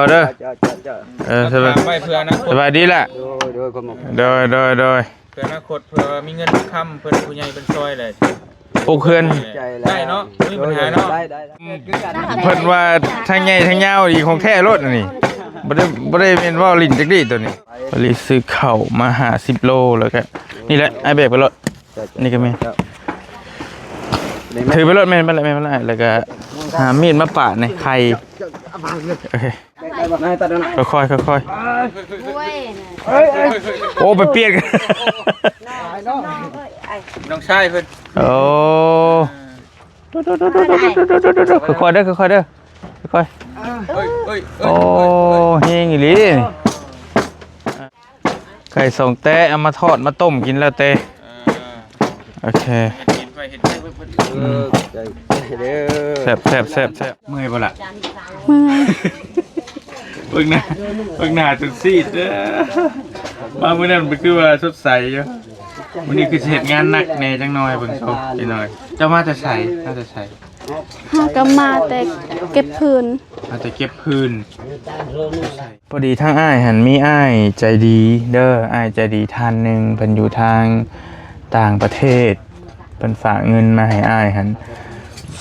ເດີ ເຈົ້າ ເຈົ້າ ເຈົ້າ ເອີ ສະບາຍ ໄວ້ເພື່ອອະນາຄົດ ສະບາຍດີລະ ໂດຍ ໂດຍ ໂດຍ ໂດຍ ເພື່ອອະນາຄົດ ເພື່ອວ່າມີເງິນມີຄຳ ເພິ່ນຜູ້ໃຫຍ່ເພິ່ນຊ່ອຍແຫຼະ ປຸກເຮືອນ ໄດ້ເນາະ ບໍ່ມີບັນຫາເນາະ ໄດ້ ໄດ້ ໄດ້ ເພິ່ນວ່າທັງໃຫຍ່ທັງຍາວອີກ ຂອງແທ້ໂລດອັນນີ້ ບໍ່ໄດ້ ບໍ່ໄດ້ແມ່ນເວົ້າຫຼິ້ນຈັກດີ້ໂຕນີ້. ບາລີຊື້ເຂົ້າມາຫ້າສິບໂລ ແລ້ວກະ ນີ້ແຫຼະ ອ້າຍແບກໄປໂລດ ນີ້ກະແມ່ນ ຖືໄປໂລດ ແມ່ນ ແມ່ນ ແມ່ນ ແລ້ວກະຫາມີດມາປາດໃນໄຂ່ ໂອເຄ ຄ່ອຍໆ ຄ່ອຍໆ ໂອ້ຍ ໂອ້ ໄປປ່ຽນກັນ ນ້ອງຊາຍເພິ່ນ ໂອ້ ຄ່ອຍໆ ເດີ ຄ່ອຍໆ ເດີ ຄ່ອຍໆ ເອີຍ ເອີຍ ໂອ້ ເອີຍ ເອີຍ ເອີຍ ແຮງອີ່ຫຼີ ໄກ່ສອງແຕະ ເອົາມາທອດມາຕົ້ມກິນແລ້ວແຕ່ ເອີ ໂອເຄ ເຫັນ ເຫັນໄປ ເຫັນໄປ ເອີ ອືມ ໃຈ ໃຈເດີ ແຊບໆໆໆ ເມື່ອຍບໍ່ລະ? ເມື່ອຍ ເບິ່ງໜ້າ ເບິ່ງໜ້າຈົນຊີດເດີ ມາມື້ນັ້ນມັນຄືວ່າສົດໃສຢູ່ ມື້ນີ້ຄືຊິເຮັດງານໜັກແດ່ຈັກໜ່ອຍ ເບິ່ງໂຊ ຈັກໜ່ອຍ ເຈົ້າມາແຕ່ໃສ? ມາແຕ່ໃສ? ເຮົາກໍມາແຕ່ເກັບຟືນ ມາແຕ່ເກັບຟືນ ພໍດີທາງອ້າຍຫັ້ນມີອ້າຍໃຈດີເດີ ອ້າຍໃຈດີທ່ານໜຶ່ງ ເພິ່ນຢູ່ທາງຕ່າງປະເທດ ເພິ່ນຝາກເງິນມາໃຫ້ອ້າຍຫັ້ນ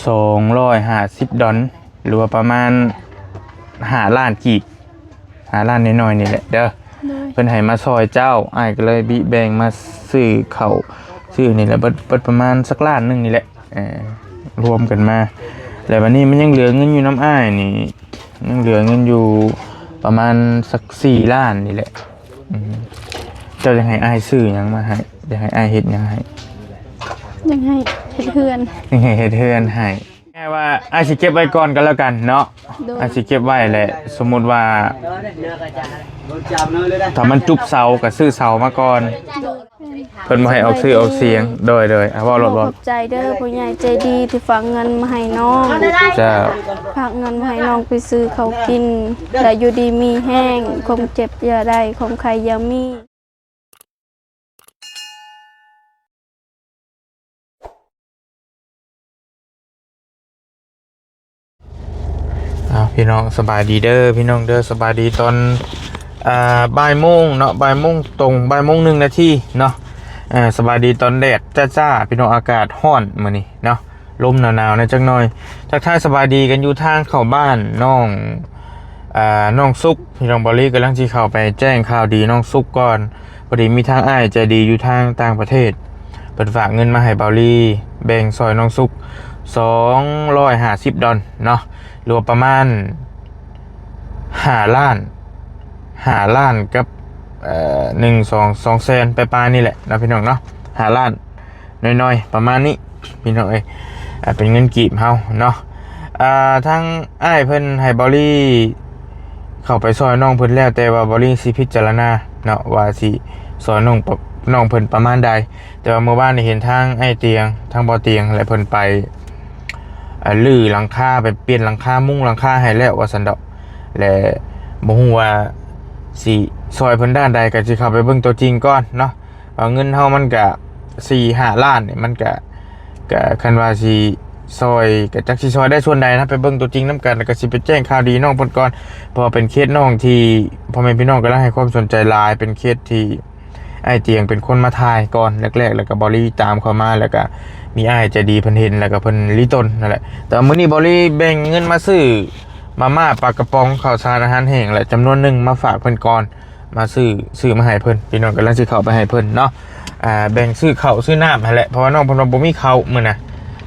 ສອງຮ້ອຍຫ້າສິບດອນ ຫຼືວ່າປະມານ ຫ້າລ້ານກີບ ຫ້າລ້ານນ້ອຍໆນີ້ແຫຼະເດີ ໂດຍ ເພິ່ນໃຫ້ມາຊ່ອຍເຈົ້າ ອ້າຍກໍເລີຍບິແບ່ງມາຊື້ເຂົ້າ ຊື້ນີ້ແຫຼະ ເບິດ ເບິດປະມານສັກລ້ານໜຶ່ງນີ້ແຫຼະ ເອີ ລວມກັນມາ ແລ້ວບັດນີ້ມັນຍັງເຫຼືອເງິນຢູ່ນຳອ້າຍນີ້ ຍັງເຫຼືອເງິນຢູ່ປະມານສັກສີ່ລ້ານນີ້ແຫຼະ ອືມ ເຈົ້າຢາກໃຫ້ອ້າຍຊື້ຫຍັງມາໃຫ້? ຢາກໃຫ້ອ້າຍເຮັດຫຍັງໃຫ້? ຢາກໃຫ້ເຮັດເຮືອນ ຢາກໃຫ້ເຮັດເຮືອນໃຫ້ ແມ່ວ່າອ້າຍຊິເກັບໄວ້ກ່ອນກໍແລ້ວກັນເນາະ ໂດຍ ອ້າຍຊິເກັບໄວ້ແຫຼະ ສົມມຸດວ່າ ຖ້າມັນຈຸບເສົາກໍຊື້ເສົາມາກ່ອນ ໂດຍ ເພິ່ນບໍ່ໃຫ້ອອກຊື່ອອກສຽງ ໂດຍ ໂດຍ ອາ ເວົ້າໂລດ ຂອບໃຈເດີ ຜູ້ໃຫຍ່ໃຈດີທີ່ຝາກເງິນມາໃຫ້ນ້ອງ ເຈົ້າ ຝາກເງິນມາໃຫ້ນ້ອງໄປຊື້ເຂົ້າກິນ ແລະ ຢູ່ດີມີແຮງ ຄວາມເຈັບຢ່າໄດ້ ຄວາມໄຂ້ຢ່າມີ. ອ້າວ ພີ່ນ້ອງ ສະບາຍດີເດີ ພີ່ນ້ອງເດີ ສະບາຍດີຕອນ ອ່າ ບ່າຍໂມງເນາະ ບ່າຍໂມງຕົງ ບ່າຍໂມງໜຶ່ງນາທີເນາະ ເອີ ສະບາຍດີຕອນແດດຈ້າໆ ພີ່ນ້ອງ ອາກາດຮ້ອນມື້ນີ້ເນາະ ລົມໜາວໆແດ່ຈັກໜ່ອຍ ທັກທາຍສະບາຍດີກັນຢູ່ທາງເຂົ້າບ້ານນ້ອງ ອ່າ ນ້ອງສຸກ ພີ່ນ້ອງ ເບົາລີກຳລັງຊິເຂົ້າໄປແຈ້ງຂ່າວດີນ້ອງສຸກກ່ອນ ພໍດີມີທາງອ້າຍໃຈດີຢູ່ທາງຕ່າງປະເທດ ເພິ່ນຝາກເງິນມາໃຫ້ເບົາລີແບ່ງຊ່ອຍນ້ອງສຸກ ສອງຮ້ອຍຫ້າສິບດອນເນາະ ຫຼືວ່າປະມານ ຫ້າລ້ານ ຫ້າລ້ານກັບ ເອີ ໜຶ່ງ ສອງ ສອງແສນປາຍໆນີ້ແຫຼະເນາະ ພີ່ນ້ອງເນາະ ຫ້າລ້ານ ນ້ອຍໆ ປະມານນີ້ ພີ່ນ້ອງເອີຍ ອ່າ ເປັນເງິນກີບເຮົາເນາະ ອ່າ ທາງອ້າຍເພິ່ນໃຫ້ເບົາລີເຂົ້າໄປຊ່ອຍນ້ອງເພິ່ນແລ້ວ ແຕ່ວ່າເບົາລີຊິພິຈາລະນາເນາະ ວ່າຊິຊ່ອຍນ້ອງ ນ້ອງເພິ່ນປະມານໃດ ແຕ່ວ່າມື້ວານນີ້ເຫັນທາງອ້າຍຕຽງ ທາງບໍ່ຕຽງ ແລະ ເພິ່ນໄປ ອ່າ ຮື້ຫຼັງຄາ ໄປປ່ຽນຫຼັງຄາ ມຸງຫຼັງຄາໃຫ້ແລ້ວວ່າຊັ້ນດອກ ແລະ ບໍ່ຮູ້ວ່າຊິຊ່ອຍເພິ່ນດ້ານໃດ ກໍຊິເຂົ້າໄປເບິ່ງຕົວຈິງກ່ອນເນາະ ວ່າເງິນເຮົາມັນກະສີ່ຫ້າລ້ານນີ້ ມັນກະ ກະຄັນວ່າຊິຊ່ອຍ ກະຈັກຊິຊ່ອຍໄດ້ສ່ວນໃດນະ ໄປເບິ່ງຕົວຈິງນຳກັນ ແລ້ວກະຊິໄປແຈ້ງຂ່າວດີນ້ອງເພິ່ນກ່ອນ ເພາະວ່າເປັນເຄສນ້ອງທີ່ພໍ່ແມ່ພີ່ນ້ອງກຳລັງໃຫ້ຄວາມສົນໃຈຫຼາຍ ເປັນເຄສທີ່ອ້າຍຕຽງເປັນຄົນມາຖ່າຍກ່ອນແລກໆ ແລ້ວກະເບົາລີຕາມເຂົ້າມາ ແລ້ວກະມີອ້າຍໃຈດີເພິ່ນເຫັນ ແລ້ວກະເພິ່ນລີ້ຕົນນັ້ນແຫຼະ ແຕ່ວ່າມື້ນີ້ເບົາລີແບ່ງເງິນມາຊື້ມາມ່າ ປາກະປ໋ອງ ເຂົ້າສານອາຫານແຫ້ງ ແລະ ຈຳນວນໜຶ່ງມາຝາກເພິ່ນກ່ອນ ມາຊື້ ຊື້ມາໃຫ້ເພິ່ນ ພີ່ນ້ອງກຳລັງຊິເຂົ້າໄປໃຫ້ເພິ່ນເນາະ ອ່າ ແບ່ງຊື້ເຂົ້າຊື້ນ້ຳຫັ້ນແຫຼະ ເພາະວ່ານ້ອງເພິ່ນວ່າບໍ່ມີເຂົ້າມື້ນະ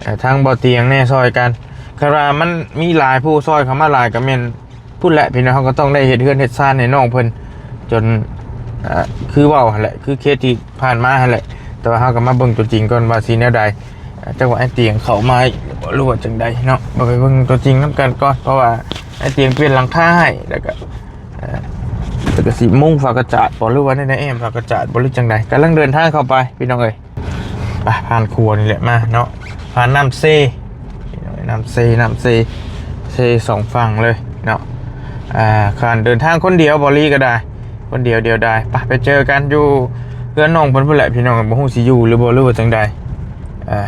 ເອີ ທາງບໍ່ຕຽງແດ່ຊ່ອຍກັນ ຄັນວ່າມັນມີຫຼາຍ ຜູ້ຊ່ອຍເຂົ້າມາຫຼາຍກໍແມ່ນພຸ້ນແຫຼະ ພີ່ນ້ອງ ເຮົາກໍຕ້ອງໄດ້ເຮັດເຮືອນເຮັດຊານໃຫ້ນ້ອງເພິ່ນ ຈົນ ເອີ ຄືເວົ້າຫັ້ນແຫຼະ ຄືເຄສທີ່ຜ່ານມາຫັ້ນແຫຼະ ແຕ່ວ່າເຮົາກໍມາເບິ່ງຕົວຈິງກ່ອນວ່າຊິແນວໃດ ຈັກວ່າອ້າຍຕຽງເຂົ້າມາ ຫຼືວ່າຈັ່ງໃດເນາະ ເຮົາໄປເບິ່ງຕົວຈິງນຳກັນກ່ອນ ເພາະວ່າອ້າຍຕຽງປ່ຽນຫຼັງຄາໃຫ້ ແລ້ວກໍ ເອີ ແລ້ວກໍຊິມຸງຝາກະຈາດບໍ ຫຼືວ່າແນວໃດ ແອ້ມຝາກະຈາດບໍ ຫຼືຈັ່ງໃດ ກຳລັງເດີນທາງເຂົ້າໄປ ພີ່ນ້ອງເອີຍ ໄປຜ່ານຂົວນີ້ແຫຼະມາເນາະ ຜ່ານນ້ຳເຊ ນ້ຳເຊ ນ້ຳເຊ ເຊສອງຝັ່ງເລີຍເນາະ ອ່າ ການເດີນທາງຄົນດຽວ ເບົາລີກໍໄດ້ ຄົນດຽວດຽວດາຍ ໄປ ໄປເຈີກັນຢູ່ເຮືອນນ້ອງເພິ່ນພຸ້ນແຫຼະ ພີ່ນ້ອງ ບໍ່ຮູ້ຊິຢູ່ຫຼືບໍ່ ຫຼືວ່າຈັ່ງໃດ ອ່າ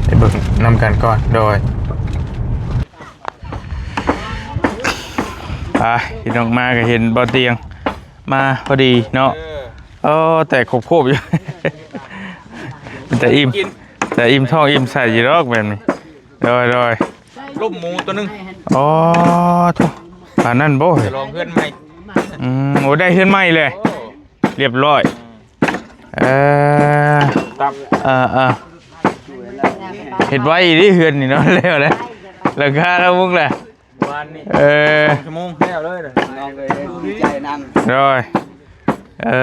ໄປເບິ່ງນຳກັນກ່ອນ ໂດຍ ໄປ ໄປພີ່ນ້ອງ ມາກໍເຫັນບໍ່ຕຽງມາພໍດີເນາະ. ເອີ ໂອ້ ແຕ່ຄົບໆຢູ່ ແຕ່ອີ່ມ ແຕ່ອີ່ມທ້ອງອີ່ມໄສ້ຢູ່ດອກແບບນີ້. ໂດຍໆ ລົມໝູໂຕໜຶ່ງ. ອໍ ໂທ້ ປານນັ້ນບໍ່? ຈະລອງເຮືອນໃໝ່. ອືມ ໂອ້ ໄດ້ເຮືອນໃໝ່ເລີຍ. ໂອ້ ລຽບຮ້ອຍ. ເອີ ເອີໆ ເຮັດໄວເດ້ເຮືອນນີ້ເນາະ. ແລ້ວແຫຼະ ຫຼັງຄາລະມຸງແຫຼະ ວານນີ້. ເອີ ສອງຊົ່ວໂມງແລ້ວເລີຍ. ນ້ອງເອີຍ ດີໃຈນຳ. ໂດຍ ເອີ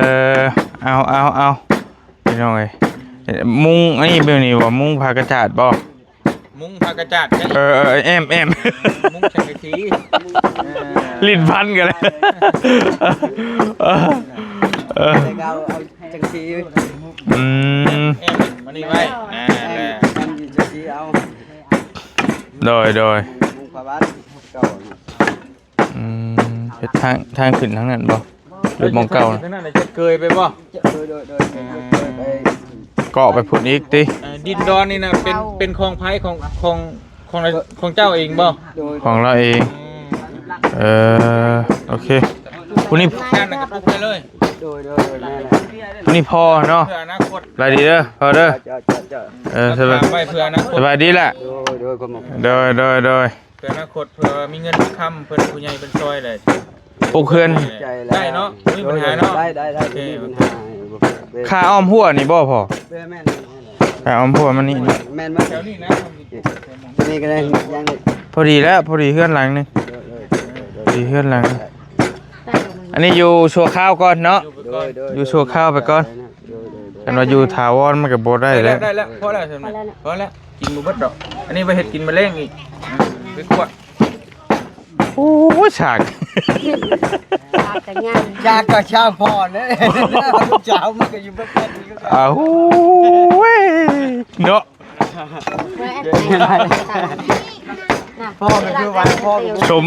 ເອົາໆໆ ພີ່ນ້ອງເອີຍ ມຸງອັນນີ້ແບບນີ້ບໍ່? ມຸງຜ້າກະຈາດບໍ່? ມຸງຜ້າກະຈາດ. ເອີໆ ແອມໆ ມຸງສັງກະສີ. ເອີ ຫຼິ້ນພັນກັນແລ້ວ. ເອີ ເອີ ແຕ່ກໍເອົາຈັງສີ. ອືມ ແອມ ມານີ້ໄວ້. ອ່າ ແອມ ແລ້ວ ແອມຢູ່ຈັງສີເອົາ. ໂດຍໆ ມຸງຜ້າບ້ານເກົ່າ. ອືມ ເຮັດທາງ ທາງຂຶ້ນທາງນັ້ນບໍ່ ຫຼືໝ່ອງເກົ່າ? ທາງນັ້ນຈະເກີຍໄປບໍ່? ໂດຍໆ ເກີຍໄປ ເກາະໄປພຸ້ນອີກຕິ. ເອີ ດິນດອນນີ້ນະ ເປັນ ເປັນຂອງໃຜ? ຂອງ ຂອງ ຂອງ ຂອງເຈົ້າເອງບໍ່? ໂດຍ ຂອງລາວເອງ. ອືມ ເອີ ໂອເຄ ຜູ້ນີ້ ງານນັ້ນກໍປຸກໄປເລີຍ. ໂດຍໆ ແມ່ນແຫຼະ ຜູ້ນີ້ພໍເນາະ. ເພື່ອອະນາຄົດ ສະບາຍດີເດີ ພໍເດີ. ເຈົ້າໆໆ ເອີ ສະບາຍ ໄວ້ເພື່ອອະນາຄົດ ສະບາຍດີແຫຼະ. ໂດຍໆ ໂດຍ ເພື່ອອະນາຄົດ ເພື່ອມີເງິນມີຄຳ ເພິ່ນຜູ້ໃຫຍ່ເພິ່ນຊ່ອຍແຫຼະ ປຸກເຮືອນ ໄດ້ເນາະ ບໍ່ມີບັນຫາເນາະ. ໄດ້ໆໆ ໂອເຄ ບໍ່ມີບັນຫາ. ຄ່າອ້ອມຮົ້ວນີ້ບໍ່ພໍ? ແມ່ນໆໆ ຄ່າອ້ອມຮົ້ວມານີ້ ແມ່ນ ມາແຖວນີ້ນະ. ຕົວນີ້ກໍໄດ້ ຍັງ ພໍດີແລ້ວ ພໍດີເຮືອນຫຼັງໜຶ່ງ ໂດຍໆ ພໍດີເຮືອນຫຼັງໜຶ່ງ. ອັນນີ້ຢູ່ຊົ່ວຄາວກ່ອນເນາະ ຢູ່ໄປກ່ອນ ໂດຍໆ ຢູ່ຊົ່ວຄາວໄປກ່ອນ. ໂດຍໆ ຄັນວ່າຢູ່ຖາວອນມັນກໍບໍ່ໄດ້ແລ້ວ ໄດ້ແລ້ວ ພໍແລ້ວ ພໍແລ້ວ ກິນບໍ່ເບິດດອກ. ອັນນີ້ໄວ້ເຮັດກິນມື້ແລງອີກ ໄປຂວດ. ໂອ້ຍ ສາກ ສາກກໍຍັງ ສາກກໍຊ່າງພໍເລີຍ ລູກສາວມັນກໍຢູ່ເບິດແບບນີ້. ອ້າວ ໂອ້ຍ ເນາະ ພໍ່ກໍຄືວ່າ ພໍ່ກໍຄື ຊົມ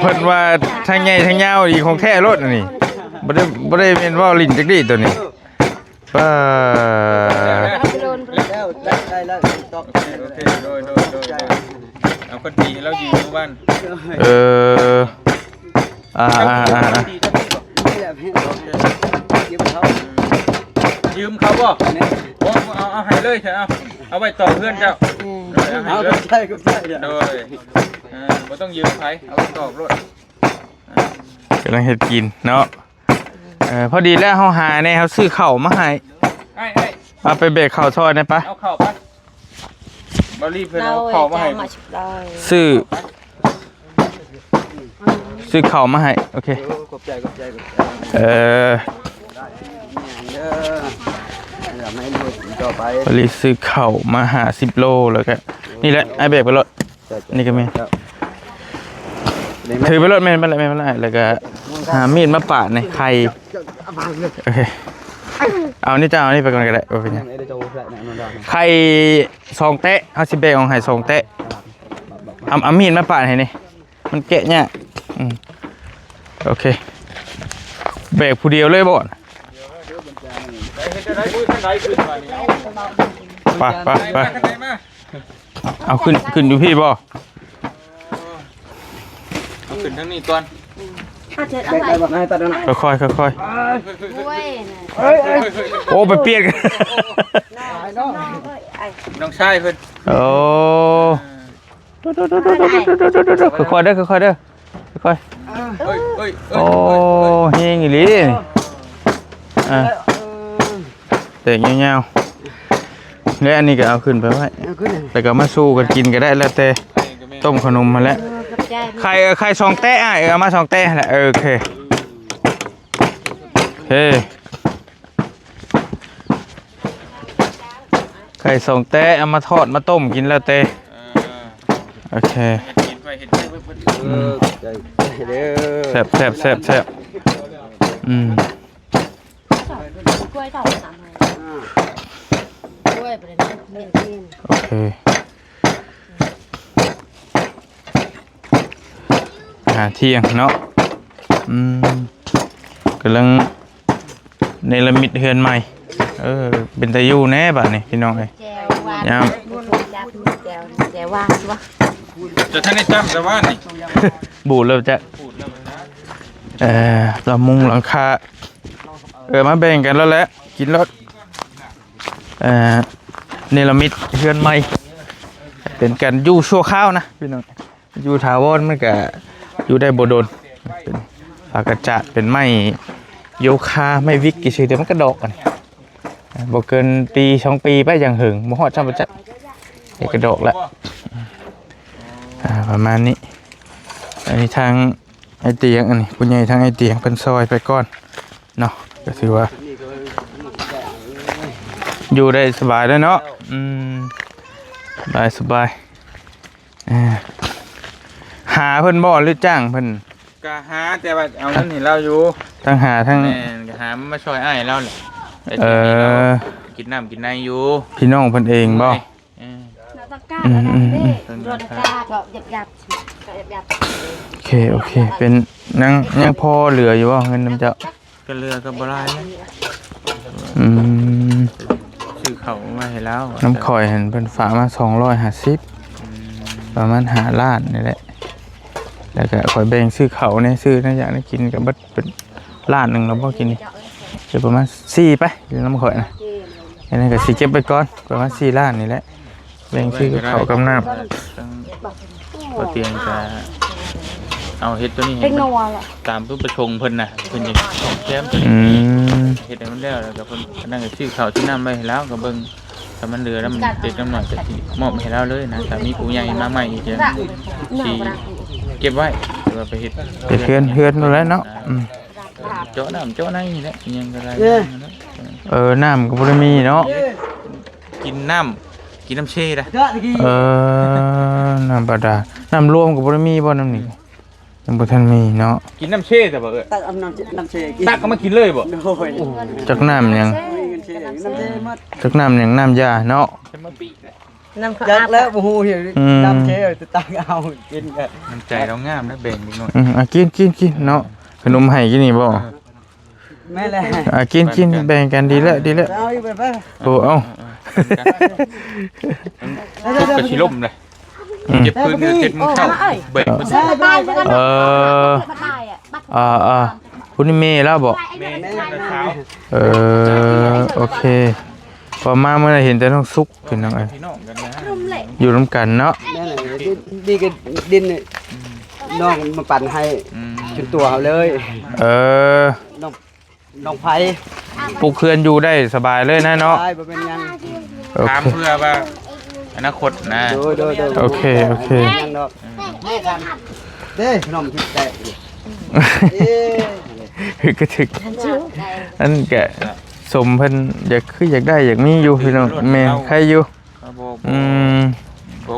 ເພິ່ນວ່າທັງໃຫຍ່ທັງຍາວ ອີກຂອງແທ້ໂລດອັນນີ້ ບໍ່ໄດ້ ບໍ່ໄດ້ແມ່ນເວົ້າຫຼິ້ນຈັກດີ້ໂຕນີ້. ປ້າ ແລ້ວ ໄດ້ ໄດ້ແລ້ວ ຕອກ ໂອເຄ ໂດຍ ໂດຍ ໂດຍ ໂດຍ ເອົາຄົນດີໃຫ້ລາວຢູ່ໝູ່ບ້ານ. ເອີ ອ່າໆໆ ນີ້ແຫຼະ ຢືມເຂົາ ຢືມເຂົາບໍ່? ບໍ່ ເອົາ ເອົາໃຫ້ເລີຍ ເອົາ ເອົາໄວ້ຕໍ່ເຮືອນເຈົ້າ. ເອີ ເອົາໃຫ້ເລີຍ ຂອບໃຈ ຂອບໃຈ ໂດຍ ເອີ ບໍ່ຕ້ອງຢືມໃຜ ເອົາໄວ້ຕໍ່ໂລດ. ກຳລັງເຮັດກິນເນາະ. ເອີ ພໍດີແລ້ວ ເຮົາຫາແດ່ ເຮົາຊື້ເຂົ້າມາໃຫ້. ອ້າຍ ອ້າຍ ເອົາໄປແບກເຂົ້າຊ່ອຍແດ່ປະ. ເອົາເຂົ້າໄປ ບາລີເພິ່ນເອົາເຂົ້າມາໃຫ້. ຊື້ ຊື້ເຂົ້າມາໃຫ້. ໂອເຄ ໂອ້ ຂອບໃຈ ຂອບໃຈ ຂອບໃຈ. ເອີ ເດີ ເອົາມາໃຫ້ລູກກິນຕໍ່ໄປ. ບາລີຊື້ເຂົ້າມາຫ້າສິບໂລ ແລ້ວກະນີ້ແຫຼະ ອ້າຍແບກໄປໂລດ. ນີ້ກໍມີ ຖືໄປໂລດ. ແມ່ນ ແມ່ນແລ້ວ ແມ່ນແລ້ວ. ແລ້ວກໍຫາມີດມາປາດໃນໄຂ່. ໂອເຄ ເອົານີ້ ເຈົ້າເອົານີ້ໄປກ່ອນກໍໄດ້ ບໍ່ເປັນຫຍັງ. ໄຂ່ສອງແຕະ ເຮົາຊິແບ່ງອອກໃຫ້ສອງແຕະ. ເອົາ ເອົາມີດມາປາດໃຫ້ນີ້ ມັນແກະຍາກ. ອືມ ໂອເຄ ແບກຜູ້ດຽວເລີຍບໍ່? ໄປ ໄປ ໄປ. ເອົາຂຶ້ນ ຂຶ້ນຢູ່ພີ້ບໍ່? ເອົາຂຶ້ນທາງນີ້ກ່ອນ. ຄ່ອຍໆ ຄ່ອຍໆ. ໂອ້ຍ ໂອ້ ໄປປ່ຽນກັນ ນ້ອງຊາຍເພິ່ນ. ໂອ້ ຄ່ອຍໆເດີ ຄ່ອຍໆເດີ ຄ່ອຍໆ. ໂອ້ ແຮງອີ່ຫຼີ. ອ່າ ແຕກຍາວໆ ແລະ ອັນນີ້ກໍເອົາຂຶ້ນໄປໄວ້ ເອົາຂຶ້ນ ແລ້ວກໍມາສູ່ກັນກິນກໍໄດ້ ແລ້ວແຕ່ ຕົ້ມຂະໜົມຫັ້ນແຫຼະ. ເອີ ຂອບໃຈ. ໄຂ່ ເອີ ໄຂ່ສອງແຕະ ອ້າຍ ເອີ ເອົາມາສອງແຕະຫັ້ນແຫຼະ. ເອີ ໂອເຄ ເອີ ໄຂ່ສອງແຕະ ເອົາມາທອດ ມາຕົ້ມກິນ ແລ້ວແຕ່. ເອີ ໂອເຄ ເຮັດກິນໄປ ເຮັດກິນໄປ. ເອີ ຂອບໃຈເດີ. ແຊບໆໆໆ. ອືມ ກ້ວຍເທົ່າກັນ ກ້ວຍບໍ່ໄດ້ກິນ. ໂອເຄ ອາຫານທ່ຽງເນາະ. ອືມ ກຳລັງເນລະມິດເຮືອນໃໝ່. ເອີ ເປັນຕາຢູ່ແດ່ບາດນີ້ ພີ່ນ້ອງເອີຍ. ແຈ່ວຫວານ ຍາມ ແຈ່ວ ແຈ່ວຫວານບໍ່? ຈະທັນໄດ້ຈ້ຳແຕ່ວ່ານີ້ ບູດແລ້ວຈະ ຂູດແລ້ວນະ. ເອີ ລະມຸງຫຼັງຄາ ເອີ ມາແບ່ງກັນແລ້ວແຫຼະ ກິນແລ້ວ ເອີ ເນລະມິດເຮືອນໃໝ່ ເປັນການຢູ່ຊົ່ວຄາວນະພີ່ນ້ອງ. ຢູ່ຖາວອນມັນກະຢູ່ໄດ້ບໍ່ດົນ ເປັນຝາກະຈາດ ເປັນໄມ້ໂຍຄາ ໄມ້ວິກຊື່ໆ ແຕ່ມັນກະດອກ ອັນນີ້ບໍ່ເກີນປີສອງປີໄປ ຢ່າງເຫິງ ບໍ່ຮອດຊ້ຳ ບໍ່ຈັກ ແຕ່ກະດອກລະ ອ່າ ປະມານນີ້. ອັນນີ້ທາງ ໄອ້ຕຽງ ອັນນີ້ຜູ້ໃຫຍ່ທາງໄອ້ຕຽງເພິ່ນຊ່ອຍໄປກ່ອນເນາະ ກໍຖືວ່າຢູ່ໄດ້ສະບາຍແລ້ວເນາະ. ອືມ ສະບາຍ ສະບາຍ. ເອີ ຫາເພິ່ນບໍ່ ຫຼືຈ້າງເພິ່ນ? ກະຫາ ແຕ່ວ່າເອົາເງິນໃຫ້ລາວຢູ່ ທັງຫາທັງ ແມ່ນ ກະຫາມາຊ່ອຍອ້າຍລາວແຫຼະ. ເອີ ກິນນ້ຳກິນໃນຢູ່ ພີ່ນ້ອງເພິ່ນເອງບໍ່? ເອີ ອືມໆໆ ໂອເຄ ໂອເຄ ເປັນ ຍັງ ຍັງພໍເຫຼືອຢູ່ບໍ່ເງິນນຳເຈົ້າ? ກະເຫຼືອກະບໍ່ຫຼາຍນະ. ອືມ ຊື້ເຂົ້າມາໃຫ້ລາວ ນຳຂ້ອຍຫັ້ນເພິ່ນຝາກມາສອງຮ້ອຍຫ້າສິບ ອືມ ປະມານຫ້າລ້ານນີ້ແຫຼະ ແລ້ວກະຂ້ອຍແບ່ງຊື້ເຂົ້າແດ່ ຊື້ແນວຢາກແນວກິນກະເບິດ ເປັນລ້ານໜຶ່ງແລ້ວບໍ່ ກິນນີ້ ຊິປະມານສີ່ໄປ ຢູ່ນຳຂ້ອຍນະ. ອັນນັ້ນກະຊິເກັບໄວ້ກ່ອນ ປະມານສີ່ລ້ານນີ້ແຫຼະ ແບ່ງຊື້ກັບເຂົ້າກັບນ້ຳ. ທາງບໍ່ຕຽງກະເອົາເຮັດໂຕນີ້ໃຫ້ມັນຕາມຈຸດປະສົງເພິ່ນນະ ເພິ່ນຢາກສ້ອມແຊມໂຕນີ້ ອືມ ເຮັດໃຫ້ມັນແລ້ວ ແລ້ວກະເພິ່ນ ອັນນັ້ນກະຊື້ເຂົ້າຊື້ນ້ຳໄວ້ໃຫ້ລາວ ກະເບິ່ງ ຖ້າມັນເຫຼືອນຳເດັກນຳນ້ອຍກະຊິມອບໃຫ້ລາວເລີຍນະ. ຖ້າມີຜູ້ໃຫຍ່ມາໃໝ່ອີກ ກະຊິເກັບໄວ້ ຫຼືວ່າໄປເຮັດ ເຮັດເຮືອນ ເຮືອນນັ້ນແຫຼະເນາະ. ອືມ ເຈາະນ້ຳເຈາະໃນນີ້ແຫຼະ ອີ່ຫຍັງກະໄດ້. ເອີ ນ້ຳກະບໍ່ໄດ້ມີເນາະ ກິນນ້ຳ ກິນນ້ຳເຊໄດ໋. ເອີ ນ້ຳບາດານ ນ້ຳລວມກະບໍ່ໄດ້ມີບໍ່ ນ້ຳນີ້? ອືມ ຍັງບໍ່ທັນມີເນາະ ກິນນ້ຳເຊແຕ່ບໍ່ເອີຍ ຕັກເອົານ້ຳ ນ້ຳເຊກິນ ຕັກເອົາມາກິນເລີຍບໍ່? ໂດຍ ໂອ້ ຈັກນ້ຳຫຍັງ ນ້ຳເຊໝົດ ຈັກນ້ຳຫຍັງ ນ້ຳຢາເນາະ. ນ້ຳຂອງ ຈັກແລ້ວ ອັບ ບໍ່ຮູ້ເຫັນ ອືມ ນ້ຳເຊ ແຕ່ຕັກເອົາກິນກະ ນ້ຳໃຈລາວງາມນະ ແບ່ງເດັກນ້ອຍ. ອືມ ອ່ະ ກິນ ກິນ ກິນເນາະ ຂະໜົມໃຫ້ກິນນີ້ບໍ່? ເອີ ແມ່ນແຫຼະ ອ່າ ກິນ ກິນ ແບ່ງກັນ ແບ່ງກັນ ດີແລ້ວ ດີແລ້ວ. ເອົາອີກໄປ ໄປ ໂອ້ ເອົາ ເອີ ເອີ ເອີ ທຸກກະຊິລົ້ມເລີຍ. ອືມ ເກັບຄືນເງິນເຈັດໂມງເຊົ້າ ເອີ ແບ່ງເພິ່ນ ເອີ ອ່າໆ ຜູ້ນີ້ແມ່ລາວບໍ? ແມ່ ແມ່ ແມ່ ເອີ ໂອເຄ ພໍມາມື້ນັ້ນເຫັນແຕ່ນ້ອງສຸກ ພີ່ນ້ອງເອີຍ ພີ່ນ້ອງກັນນະ ຢູ່ນຳກັນເນາະ. ແມ່ນແຫຼະ ດິນ ດິນກະດິນ ອືມ ນ້ອງມາປັນໃຫ້ ອືມ ຈົນຕົວເຮົາເລີຍ. ເອີ ນ້ອງ ນ້ອງໄພ ປຸກເຮືອນຢູ່ໄດ້ສະບາຍເລີຍນະເນາະ ສະບາຍ ບໍ່ເປັນຫຍັງ. ໂອເຄ ຖາມເພື່ອວ່າອະນາຄົດນະ. ໂດຍ ໂດຍ ໂດຍ ໂອເຄ ໂອເຄ ບໍ່ເປັນຫຍັງດອກ. ອືມ ເດ້ ນ້ອງທີ່ແຕະ ເອີ ກະຖືກ ອັນກະສົມເພິ່ນ ຢາກ ຄືຢາກໄດ້ຢາກມີຢູ່ ພີ່ນ້ອງ ແມ່ນ ໄຄຢູ່. ເຮົາບໍ່ ອືມ ບໍ່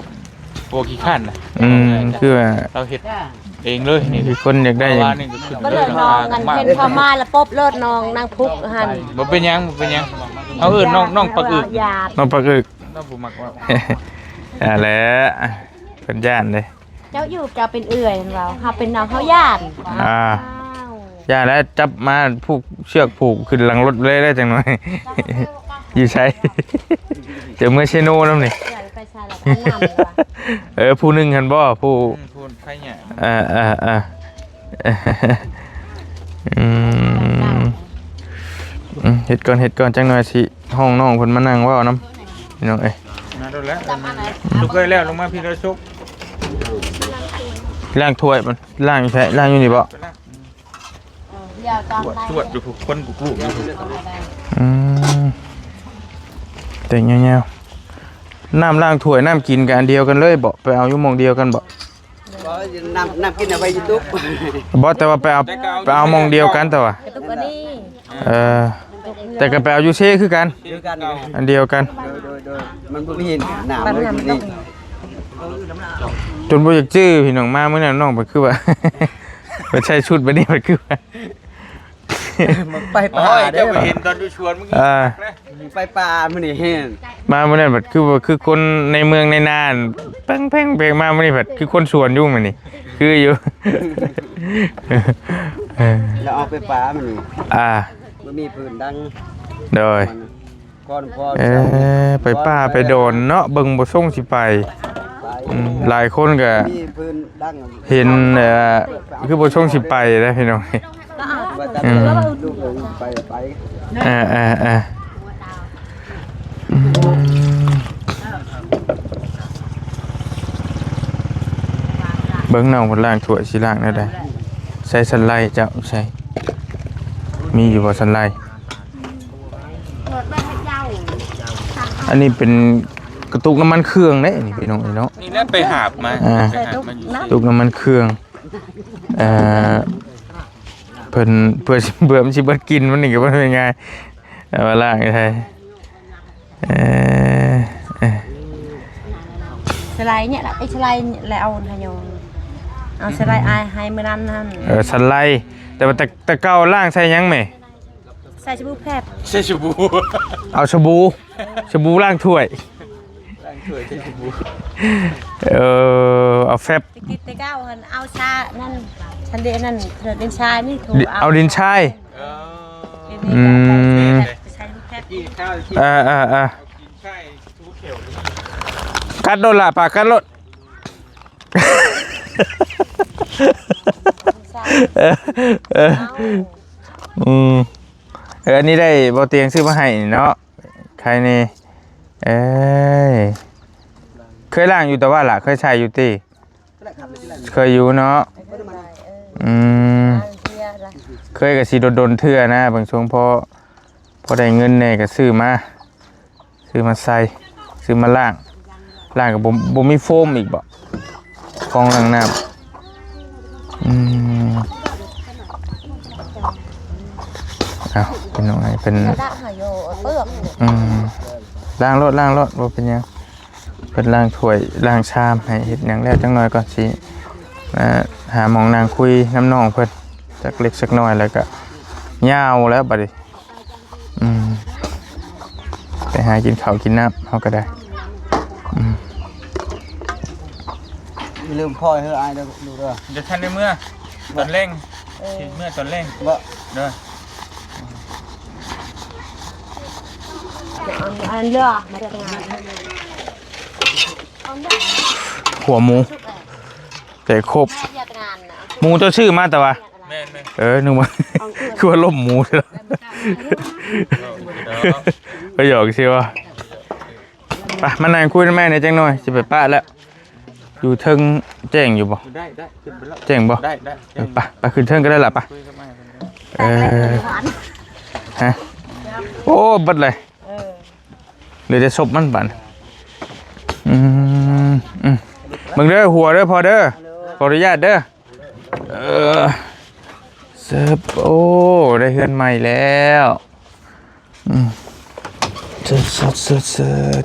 ບໍ່ຂີ້ຄ້ານນະ. ອືມ ຄືວ່າ ເຮົາເຮັດເອງເລີຍນີ້ ຄືຄົນຢາກໄດ້ຫຍັງ ເພາະວ່ານີ້ກະຂຶ້ນເລີຍ ເນາະ ເຫັນເຂົາມາລະປົບໂລດ ນ້ອງນາງພຸກຫັ້ນ. ບໍ່ເປັນຫຍັງ ບໍ່ເປັນຫຍັງ ເຮົາເອີ້ນນ້ອງ ນ້ອງປັກອຶກ ນ້ອງປັກອຶກ ນ້ອງບໍ່ມັກເວົ້າ ອັນແຫຼະ ເພິ່ນຢ້ານເດ້. ເຈົ້າຢູ່ ເຈົ້າເປັນເອື້ອຍຫັ້ນເວົ້າ ເຮົາເປັນນ້ອງ ເຮົາຢ້ານ. ອ່າ ຢ້ານແລ້ວ ຈັບມາຜູກເຊືອກຜູກຂຶ້ນຫຼັງລົດເລີຍ ໄດ້ຈັກໜ້ອຍ. ຢູ່ໃສ? ຈະເມືອເຊໂນນຳນີ້. ເອີ ຜູ້ໜຶ່ງຫັ້ນບໍ? ຜູ້ ອືມ ຜູ້ໄພຍາດ. ເອີ ເອີ ເອີ ອືມ ເຮັດກ່ອນ ເຮັດກ່ອນ ຈັກໜ້ອຍຊິຮ້ອງນ້ອງເພິ່ນມານັ່ງເວົ້ານຳ ພີ່ນ້ອງເອີຍ. ມາໂດນແລ້ວ ສຸກເອີຍ ແລ້ວລົງມາພີ້ແລ້ວ ສຸກ. ລ້າງຖ້ວຍມັນ ລ້າງຢູ່ໃສ? ລ້າງຢູ່ນີ້ບໍ? ໄປລ້າງ ອືມ ຈວດ ຈວດຢູ່ພຸ້ນ ຄົນກຸກໆຢູ່ພຸ້ນ. ອືມ ແຕ່ງຍາວໆ. ນ້ຳລ້າງຖ້ວຍ ນ້ຳກິນກະອັນດຽວກັນເລີຍບໍ? ໄປເອົາຢູ່ໝ່ອງດຽວກັນບໍ? ບໍ່ ນ້ຳ ນ້ຳກິນເອົາໄວ້ຢູ່ຕຸກ. ບໍ່ ແຕ່ວ່າໄປເອົາ ໄປເອົາໝ່ອງດຽວກັນ ແຕ່ວ່າ ກະຕຸກອັນນີ້. ເອີ ແຕ່ກະໄປເອົາຢູ່ເຊຄືກັນ ຄືກັນ ອັນດຽວກັນ. ໂດຍ ໂດຍ ໂດຍ ມັນບໍ່ມີນ້ຳເລີຍຢູ່ນີ້ ຈົນບໍ່ຢາກຈື່ ພີ່ນ້ອງ. ມາມື້ນັ້ນນ້ອງໄປຄືວ່າ ໄປໃສ່ຊຸດບາດນີ້ມັນຄືວ່າ ໄປປ່າ. ໂອ້ຍ ເຈົ້າໄປເຫັນຕອນຢູ່ສວນມື້ກີ້ ອ່າ ໄປປ່າມື້ນີ້ເຫັນ ມາມື້ນັ້ນບັດຄືວ່າ ຄືຄົນໃນເມືອງໃນນາ ແປ້ງໆໆ. ມາມື້ນີ້ບັດຄືຄົນສວນຢູ່ມື້ນີ້ ຄືຢູ່ ເອີ ແລ້ວເອົາໄປປ່າມື້ນີ້ ອ່າ ບໍ່ມີພື້ນດັງ. ໂດຍ ກ່ອນພໍ ເອີ ໄປປ່າໄປດອນເນາະ ເບິ່ງບໍ່ຊົງຊິໄປ. ໄປ ອືມ ຫຼາຍຄົນກະ ມີພື້ນ ເຫັນ ເອີ ຄືບໍ່ຊົງຊິໄປເດ້ພີ່ນ້ອງ. ອືມ ໄປ ໄປ ເອີ ເອີ ເອີ ອືມ ເບິ່ງນ້ອງເພິ່ນລ້າງຖ້ວຍ ຊິລ້າງແນວໃດ? ໃສ່ສັນໄລເຈົ້າ ໃສ່ ມີຢູ່ບໍ່ສັນໄລ? ອັນນີ້ເປັນກະຕຸກນ້ຳມັນເຄື່ອງເດ້ນີ້ພີ່ນ້ອງເອີຍເນາະ. ນີ້ແຫຼະໄປຫາບມາ ອ່າ ໄປຫາບມາຢູ່ ຕຸກນ້ຳມັນເຄື່ອງ ເອີ ເພິ່ນ ເພື່ອ ເພື່ອມັນຊິເບິດກິ່ນ ມັນນີ້ກໍບໍ່ແມ່ນງ່າຍ ເອົາມາລ້າງໃຫ້ ເອີ ເອີ ສະໄລນີ້ລະ ໄປສະໄລແລ້ວເອົາໃຫ້ໂຍມ ເອົາສະໄລອ້າຍໃຫ້ມື້ນັ້ນນັ້ນ ເອີ ສະໄລ ແຕ່ວ່າແຕ່ ແຕ່ເກົ່າລ້າງໃສ່ຫຍັງແມ່? ໃສ່ສະບູແຟບ ໃສ່ສະບູ ເອົາສະບູ ສະບູລ້າງຖ້ວຍ ລ້າງຖ້ວຍໃສ່ສະບູ ເອີ ເອົາແຟບ ແຕ່ກີ້ແຕ່ເກົ່າຫັ້ນເອົາຊານັ້ນ ຊາເດນັ້ນ ດິນຊາຍນີ້ ເອົາດິນຊາຍ ເອີ ອືມ ໃສ່ແຟບ ເອີ ເອີ ເອີ ກັດໂລດລະ ປາກັດໂລດ ເອີ ເອີ ອືມ ເອີ ອັນນີ້ໄດ້ບໍ່ຕຽງຊື້ມາໃຫ້ເນາະ ໃຄແນ່ ເອີຍ ເຄີຍລ້າງຢູ່ຕະວ່າລະ ເຄີຍໃຊ້ຢູ່ຕິ? ເຄີຍຢູ່ເນາະ ອືມ ເຄີຍກໍຊິດົນໆເທື່ອນະ ບາງຊ່ວງພໍ ພໍໄດ້ເງິນແດ່ກໍຊື້ມາ ຊື້ມາໃສ່ ຊື້ມາລ້າງ ລ້າງກໍບໍ່ ບໍ່ມີໂຟມອີກບໍ? ຟອງລ້າງນ້ຳ ອືມ ເອົາ ພີ່ນ້ອງເອີຍ ເພິ່ນ ອືມ ລ້າງໂລດ ລ້າງໂລດ ບໍ່ເປັນຫຍັງ ເພິ່ນລ້າງຖ້ວຍລ້າງຊາມໃຫ້ ເຮັດຫຍັງແລ້ວ ຈັກໜ່ອຍກ່ອນຊິ ມາຫາໝ່ອງນັ່ງຄຸຍນຳນ້ອງເພິ່ນ ຈັກເລັກຈັກນ້ອຍ ແລ້ວກໍຍາວແລ້ວບັດນີ້. ອືມ ໄປຫາກິນເຂົ້າກິນນ້ຳເຮົາກໍໄດ້ ອືມ ຢ່າລືມພໍ່ໃຫ້ເຮີອາຍເດີລູກເດີ ເດີ ທັນໄດ້ເມືອຕອນແລງ ເອີ ຊິເມືອຕອນແລງ ບໍ່ ເດີ ອັນເຫຼືອມາຈາກງານ ຫົວໝູ ແກະຄົບ ໝູເຈົ້າຊື້ມາແຕ່ວ່າ ແມ່ນໆ ເອີ ນຶກວ່າ ຄືວ່າລົ້ມໝູ ເອີ ກໍຢອກຊື່ວ່າ ໄປ ມານັ່ງຄຸຍນຳແມ່ແດ່ຈັກໜ່ອຍ ຊິໄປປະແລ້ວ ຢູ່ເທິງແຈ້ງຢູ່ບໍ່? ໄດ້ ໄດ້ ຂຶ້ນໄປແລ້ວ ແຈ້ງບໍ່? ໄດ້ ໄດ້ ເອີ ໄປ ໄປຂຶ້ນເທິງກໍໄດ້ລະ ໄປ ເອີ ຮະ ໂອ້ ເບິດເລີຍ ເອີ ເຫຼືອແຕ່ສົບມັນບາດນີ້ ອືມ ອືມ ເບິ່ງເດີ ຫົວເດີພໍ່ເດີ ຂໍອະນຸຍາດເດີ ເອີ ເຊີບ ໂອ້ ໄດ້ເຮືອນໃໝ່ແລ້ວ ອືມ ເຊີບ ເຊີບ ເຊີບ ເຊີບ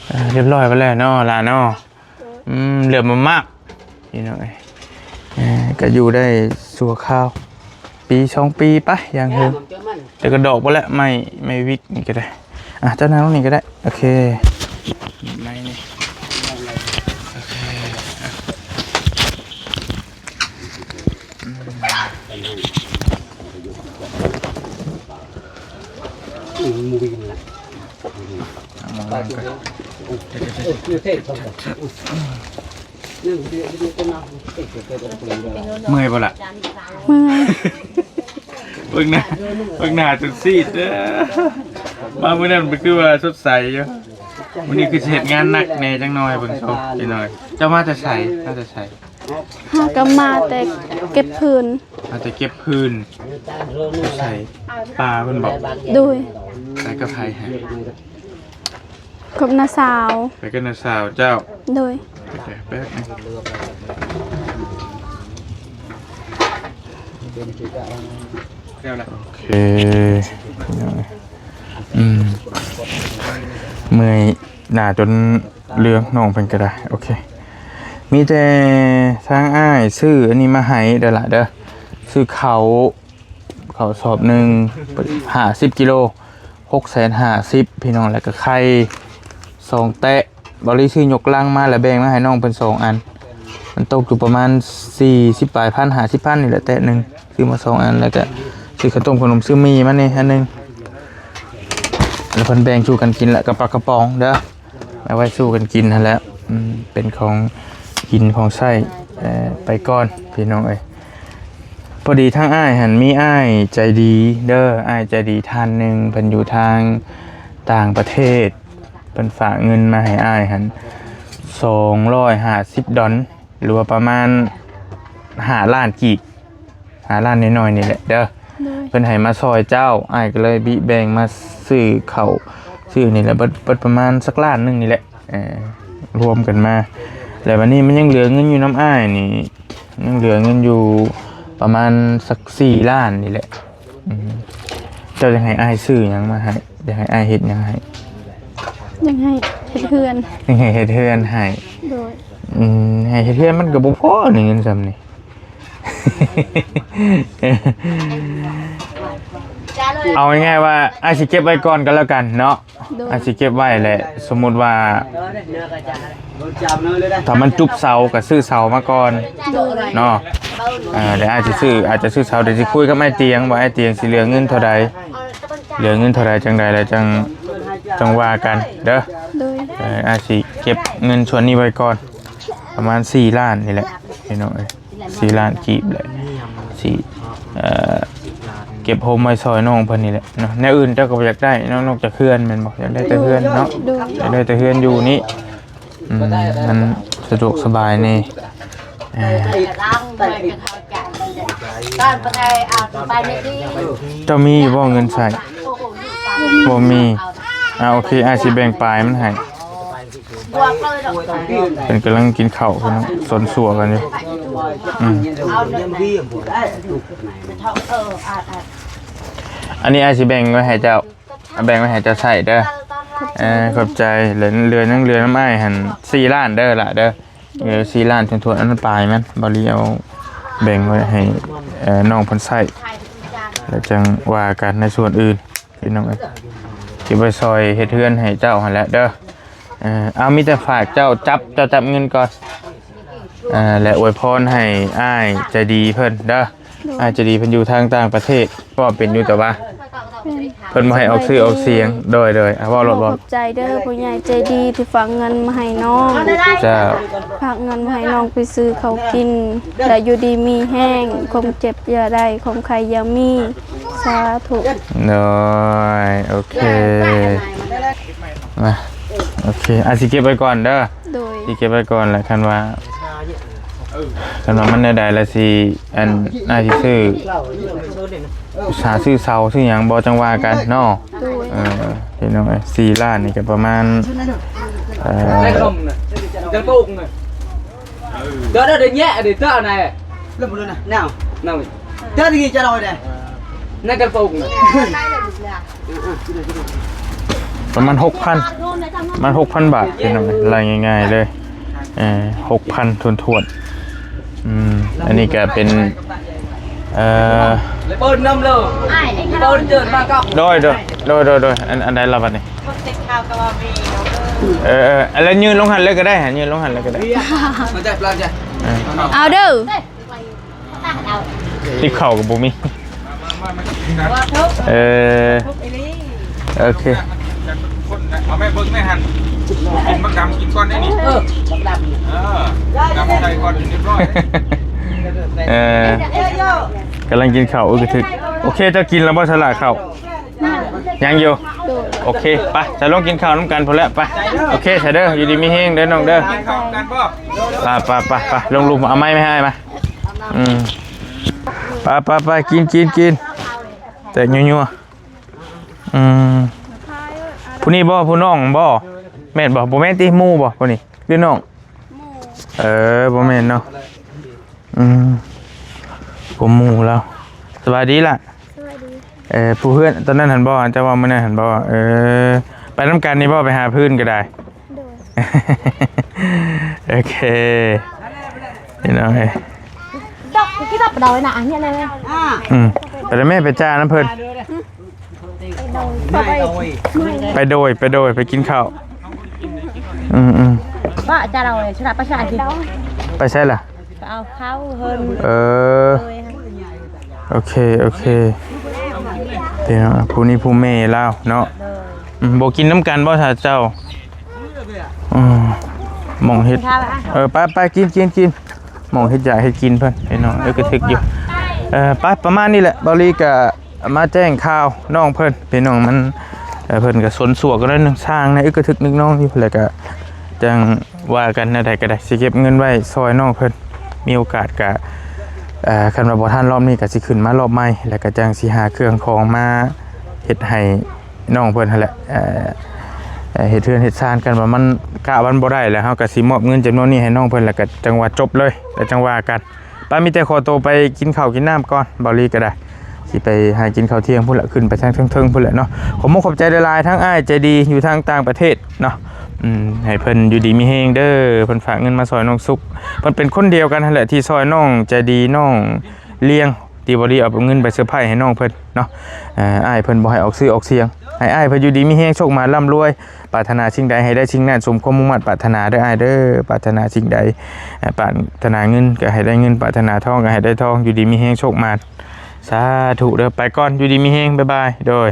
ເອີ ຮຽບຮ້ອຍໄປແລ້ວເນາະ ຫຼານເນາະ ອືມ ເຫຼືອມາກໆ ພີ່ນ້ອງເອີຍ ເອີ ກໍຢູ່ໄດ້ຊົ່ວຄາວ ປີສອງປີໄປຢ່າງເຫິງ ແຕ່ກໍດອກບໍ່ແລ້ວ ໄມ້ ໄມ້ວິກນີ້ກໍໄດ້ ອ່ະ ເຈົ້ານັ່ງລົງນີ້ກໍໄດ້ ໂອເຄ ໄມ້ນີ້ ໂອເຄ ເມື່ອຍບໍ່ລະ? ເມື່ອຍ ເບິ່ງໜ້າ ເບິ່ງໜ້າຈົນຊີດເດີ ມາມື້ນັ້ນມັນຄືວ່າສົດໃສຢູ່ ມື້ນີ້ຄືຊິເຮັດງານໜັກແດ່ຈັກໜ່ອຍ ເບິ່ງໂຊ ເຈົ້າມາແຕ່ໃສ? ມາແຕ່ໃສ? ເຮົາກໍມາແຕ່ເກັບຟືນ ມາແຕ່ເກັບຟືນ ຢູ່ໃສ? ປ່າເພິ່ນບໍ? ໂດຍ ໄປກັບໃຜ? ກັບນ້າສາວ ໄປກັບນ້າສາວເຈົ້າ? ໂດຍ ໂອເຄ ແປັບໜຶ່ງ ໂອເຄ ອືມ ເມື່ອຍໜ້າຈົນເຫຼືອງ ນ້ອງເພິ່ນກໍໄດ້ ໂອເຄ ມີແຕ່ທາງອ້າຍຊື້ອັນນີ້ມາໃຫ້ເດີລະເດີ ຊື້ເຂົ້າ ເຂົ້າສອບໜຶ່ງ ຫ້າສິບກິໂລ ຫົກແສນຫ້າສິບ ພີ່ນ້ອງ ແລ້ວກໍໄຂ່ສອງແຕະ ເບົາລີຊື້ຍົກລັງມາ ແລ້ວແບ່ງມາໃຫ້ນ້ອງເພິ່ນສອງອັນ ມັນຕົກຢູ່ປະມານສີ່ສິບປາຍພັນ ຫ້າສິບພັນນີ້ແຫຼະ ແຕະໜຶ່ງ ຊື້ມາສອງອັນ ແລ້ວກໍຊື້ເຂົ້າຕົ້ມຂະໜົມ ຊື້ໝີ່ມານີ້ອັນໜຶ່ງ ແລ້ວເພິ່ນແບ່ງສູ່ກັນກິນ ແລ້ວກໍປາກະປ໋ອງເດີ ເອົາໄວ້ສູ່ກັນກິນຫັ້ນແຫຼະ ອືມ ເປັນຂອງກິນຂອງໃຊ້ ເອີ ໄປກ່ອນພີ່ນ້ອງເອີຍ. ພໍດີທາງອ້າຍຫັ້ນມີອ້າຍໃຈດີເດີ ອ້າຍໃຈດີທ່ານໜຶ່ງ ເພິ່ນຢູ່ທາງຕ່າງປະເທດ ເພິ່ນຝາກເງິນມາໃຫ້ອ້າຍຫັ້ນສອງຮ້ອຍຫ້າສິບດອນ ຫຼືວ່າປະມານຫ້າລ້ານກີບ ຫ້າລ້ານນ້ອຍໆນີ້ແຫຼະເດີ. ໂດຍ ເພິ່ນໃຫ້ມາຊ່ອຍເຈົ້າ ອ້າຍກໍເລີຍບິແບ່ງມາຊື້ເຂົ້າ ຊື້ນີ້ແຫຼະ ເບິດ ເບິດປະມານສັກລ້ານໜຶ່ງນີ້ແຫຼະ ເອີ ລວມກັນມາ. ແລ້ວບັດນີ້ມັນຍັງເຫຼືອເງິນຢູ່ນຳອ້າຍນີ້ ຍັງເຫຼືອເງິນຢູ່ປະມານສັກສີ່ລ້ານນີ້ແຫຼະ. ອືມ ເຈົ້າຢາກໃຫ້ອ້າຍຊື້ຫຍັງມາໃຫ້? ຢາກໃຫ້ອ້າຍເຮັດຫຍັງໃຫ້? ຢາກໃຫ້ເຮັດເຮືອນ ຢາກໃຫ້ເຮັດເຮືອນໃຫ້. ໂດຍ ອືມ ໃຫ້ເຮັດເຮືອນມັນກໍບໍ່ພໍນີ້ ເງິນສ່ຳນີ້. ເອົາງ່າຍໆວ່າ ອ້າຍຊິເກັບໄວ້ກ່ອນກໍແລ້ວກັນເນາະ. ໂດຍ ອາດຊິເກັບໄວ້ແຫຼະ ສົມມຸດວ່າ ຖ້າມັນຈຸບເສົາກໍຊື້ເສົາມາກ່ອນ ໂດຍ ເນາະ. ເອີ ແລ້ວອາດຊິຊື້ ອາດຈະຊື້ເສົາ ດຽວຊິຄຸຍກັບອ້າຍຕຽງ ວ່າອ້າຍຕຽງຊິເຫຼືອເງິນເທົ່າໃດ ເຫຼືອເງິນເທົ່າໃດຈັ່ງໃດ ແລ້ວຈັ່ງ ຈັ່ງວ່າກັນເດີ. ໂດຍ ເອີ ອາດຊິເກັບເງິນສ່ວນນີ້ໄວ້ກ່ອນ ປະມານສີ່ລ້ານນີ້ແຫຼະ ພີ່ນ້ອງເອີຍ. ສີ່ລ້ານກີບແຫຼະ ຊິ ເອີ ເກັບໂຮມໄວ້ຊ່ອຍນ້ອງເພິ່ນນີ້ແຫຼະເນາະ. ແນວອື່ນເຈົ້າກໍບໍ່ຢາກໄດ້ເນາະ ນອກຈາກເຮືອນແມ່ນບໍ່? ຢາກໄດ້ແຕ່ເຮືອນເນາະ ໂດຍ ຢາກໄດ້ແຕ່ເຮືອນຢູ່ນີ້. ອືມ ມັນສະດວກສະບາຍແດ່. ເອີ ເຈົ້າມີຢູ່ບໍ່ເງິນໃຊ້? ບໍ່ມີ. ອ່າ ໂອເຄ ອ້າຍຊິແບ່ງປາຍມັນໃຫ້. ເພິ່ນກຳລັງກິນເຂົ້າ ເພິ່ນສົນຊົ່ວກັນຢູ່. ອືມ ອັນນີ້ອ້າຍຊິແບ່ງໄວ້ໃຫ້ເຈົ້າ ແບ່ງໄວ້ໃຫ້ເຈົ້າໃຊ້ເດີ. ເອີ ຂອບໃຈ. ເຫຼືອ ເຫຼືອຍັງເຫຼືອນຳອ້າຍຫັ້ນສີ່ລ້ານເດີຫຼ້າເດີ. ເອີ ສີ່ລ້ານຖ້ວນໆ ອັນນັ້ນປາຍມັນ ບ່າວລີເອົາແບ່ງໄວ້ໃຫ້ ເອີ ນ້ອງເພິ່ນໃຊ້ ແລ້ວຈັ່ງວ່າກັນໃນສ່ວນອື່ນ. ພີ່ນ້ອງເອີຍ ເກັບໄວ້ຊ່ອຍເຮັດເຮືອນໃຫ້ເຈົ້າຫັ້ນແຫຼະເດີ. ເອີ ເອົາ ມີແຕ່ຝາກເຈົ້າຈັບ ເຈົ້າຈັບເງິນກ່ອນ ເອີ ແລະ ອວຍພອນໃຫ້ອ້າຍໃຈດີເພິ່ນເດີ. ໂດຍ ອ້າຍໃຈດີເພິ່ນຢູ່ທາງຕ່າງປະເທດ ເວົ້າເປັນຢູ່ ແຕ່ວ່າ ແມ່ນ ເພິ່ນບໍ່ໃຫ້ອອກຊື່ອອກສຽງ. ໂດຍໆ ເວົ້າໂລດ ເວົ້າ. ຂອບໃຈເດີ ຜູ້ໃຫຍ່ໃຈດີທີ່ຝາກເງິນມາໃຫ້ນ້ອງ. ເຈົ້າ ຝາກເງິນມາໃຫ້ນ້ອງໄປຊື້ເຂົ້າກິນ ແລະ ຢູ່ດີມີແຮງ ຄວາມເຈັບຢ່າໄດ້ ຄວາມໄຂ້ຢ່າມີ. ສາທຸ. ໂດຍ ໂອເຄ ມາ ໂອເຄ ອ້າຍຊິເກັບໄວ້ກ່ອນເດີ. ໂດຍ ຊິເກັບໄວ້ກ່ອນແຫຼະ. ຄັນວ່າ ຄັນວ່າມັນແນວໃດລະຊິ ອັນ ອ້າຍຊິຊື້ ຫາຊື້ເສົາຊື້ຫຍັງບໍ່ ຈັ່ງວ່າກັນເນາະ. ໂດຍ ເອີ ພີ່ນ້ອງເອີຍ ສີ່ລ້ານນີ້ກໍປະມານ ເອີ ເດີ ເດີ ເດີ ເດີ ເດີ ເດີ ເດີ ປະມານຫົກພັນ ປະມານຫົກພັນບາດ ພີ່ນ້ອງເອີຍ ໄລ່ງ່າຍໆເລີຍ ເອີ ຫົກພັນຖ້ວນໆ. ອືມ ອັນນີ້ກະເປັນ ເອີ ເປີດນຳເລີຍ ເປີດເຈີມາກັບ ໂດຍ ໂດຍ ອັນ ອັນໃດລະບັດນີ້? ເອີ ເອີ ອັນລະຍື່ນລົງຫັ້ນເລີຍກໍໄດ້ ຍື່ນລົງຫັ້ນເລີຍກໍໄດ້. ເອີ ເອົາເດີ. ຕິບເຂົ້າກໍບໍ່ມີ. ເອີ ໂອເຄ ເອົາແມ່ເບິ່ງແມ່ຫັ້ນ ກິນບັກດຳກິນກ່ອນໄດ້ນີ້. ເອີ ເອີ ດຳໃສ່ກ່ອນຮຽບຮ້ອຍ. ເອີ ກຳລັງກິນເຂົ້າ. ໂອເຄ ໂອເຄ ເຈົ້າກິນແລ້ວບໍ່ ສະຫຼະເຂົ້າ? ຍັງຢູ່. ໂອເຄ ໄປ ສະລົງກິນເຂົ້ານຳກັນພຸ້ນແຫຼະ ໄປ. ໂອເຄ ສະເດີ ຢູ່ດີມີແຮງເດີນ້ອງເດີ. ກິນເຂົ້ານຳກັນບໍ່? ໄປໆໆໆ ລົງລຸມ ເອົາໄມ້ມາໃຫ້ອ້າຍມາ. ອືມ ໄປໆໆ ກິນໆໆ ແຕກຍົວໆ. ອືມ ຜູ້ນີ້ບໍ່ ຜູ້ນ້ອງບໍ່? ແມ່ນບໍ່? ບໍ່ແມ່ນຕິ ໝູ່ບໍ່ຜູ້ນີ້ ຫຼືນ້ອງ? ໝູ່. ເອີ ບໍ່ແມ່ນເນາະ. ອືມ ຜົມໝູ່ລາວ. ສະບາຍດີລະ? ສະບາຍດີ. ເອີ ຜູ້ເຮືອນຕອນນັ້ນຫັ້ນບໍ່ ເຈົ້າເວົ້າມື້ນັ້ນຫັ້ນບໍ່? ເອີ ໄປນຳກັນນີ້ບໍ່ ໄປຫາພື້ນກໍໄດ້? ໂດຍ. ໂອເຄ ພີ່ນ້ອງເອີຍ ດອກ ກິນດອກ ດອກນະ ອັນນີ້ແຫຼະ. ອືມ ໄປແລ້ວແມ່ ໄປຈ້ານຳເພິ່ນ. ໄປໂດຍ ໄປໂດຍ ໄປກິນເຂົ້າ. ອືມໆ ປະຈາເຮົາ ສະລະປະຊາກິນ ໄປໃສລະ? ໄປເອົາເຂົ້າເພິ່ນ. ເອີ ໂອເຄ ໂອເຄ ພີ່ນ້ອງ ຜູ້ນີ້ຜູ້ແມ່ລາວເນາະ. ອືມ ບໍ່ກິນນຳກັນບໍ່ຊະເຈົ້າ? ອືມ ໝ່ອງເຮັດ. ເອີ ໄປໆ ກິນ ກິນ ກິນ. ໝ່ອງເຮັດຢາກເຮັດກິນເພິ່ນ ພີ່ນ້ອງ ອຶກກະທຶກຢູ່. ເອີ ໄປ ປະມານນີ້ແຫຼະ ເບົາຫຼີກະມາແຈ້ງຂ່າວນ້ອງເພິ່ນ ພີ່ນ້ອງ ມັນ ເອີ ເພິ່ນກະສົນສວກກັນໜ້ອຍໜຶ່ງ ຊ່າງໃນອຶກກະທຶກນຶກນ້ອງຢູ່ ແລ້ວກະຈັ່ງວ່າກັນ ແນວໃດກະໄດ້ ຊິເກັບເງິນໄວ້ຊ່ອຍນ້ອງເພິ່ນ ມີໂອກາດກະ ເອີ ຄັນວ່າບໍ່ທັນລອບນີ້ກະຊິຂຶ້ນມາລອບໃໝ່ ແລ້ວກະຈັ່ງຊິຫາເຄື່ອງຂອງມາເຮັດໃຫ້ ນ້ອງເພິ່ນຫັ້ນແຫຼະ ເອີ ເຮັດເຮືອນເຮັດຊານກັນ ວ່າມັນກະມັນບໍ່ໄດ້ແລ້ວ ເຮົາກະຊິມອບເງິນຈຳນວນນີ້ໃຫ້ນ້ອງເພິ່ນ ແລ້ວກະຈັ່ງວ່າຈົບເລີຍ ແລ້ວຈັ່ງວ່າກັນ. ໄປ ມີແຕ່ຂໍໂຕໄປກິນເຂົ້າກິນນ້ຳກ່ອນ ເບົາຫຼີກະໄດ້ ຊິໄປຫາກິນເຂົ້າທ່ຽງພຸ້ນລະ ຂຶ້ນໄປທາງເທິງໆພຸ້ນແຫຼະເນາະ. ຂອບມຸກຂອບໃຈຫຼາຍໆ ທັງອ້າຍໃຈດີຢູ່ທາງຕ່າງປະເທດເນາະ ອືມ ໃຫ້ເພິ່ນຢູ່ດີມີແຮງເດີ ເພິ່ນຝາກເງິນມາຊ່ອຍນ້ອງສຸກ ເພິ່ນເປັນຄົນດຽວກັນຫັ້ນແຫຼະ ທີ່ຊ່ອຍນ້ອງໃຈດີ ນ້ອງລຽງ ທີ່ເບົາຫຼີເອົາເງິນໄປເຊີໄພຣສ໌ໃຫ້ນ້ອງເພິ່ນເນາະ. ເອີ ອ້າຍເພິ່ນບໍ່ໃຫ້ອອກຊື່ອອກສຽງ ໃຫ້ອ້າຍເພິ່ນຢູ່ດີມີແຮງ ໂຊກໝານລ່ຳລວຍ ປາດຖະໜາສິ່ງໃດໃຫ້ໄດ້ສິ່ງນັ້ນ ສົມຄວາມມຸ່ງມາດປາດຖະໜາເດີອ້າຍເດີ. ປາດຖະໜາສິ່ງໃດ ເອີ ປາດຖະໜາເງິນກະໃຫ້ໄດ້ເງິນ ປາດຖະໜາທອງກະໃຫ້ໄດ້ທອງ ຢູ່ດີມີແຮງ ໂຊກໝານ ສາທຸເດີ. ໄປກ່ອນ ຢູ່ດີມີແຮງ ບາຍບາຍ ໂດຍ.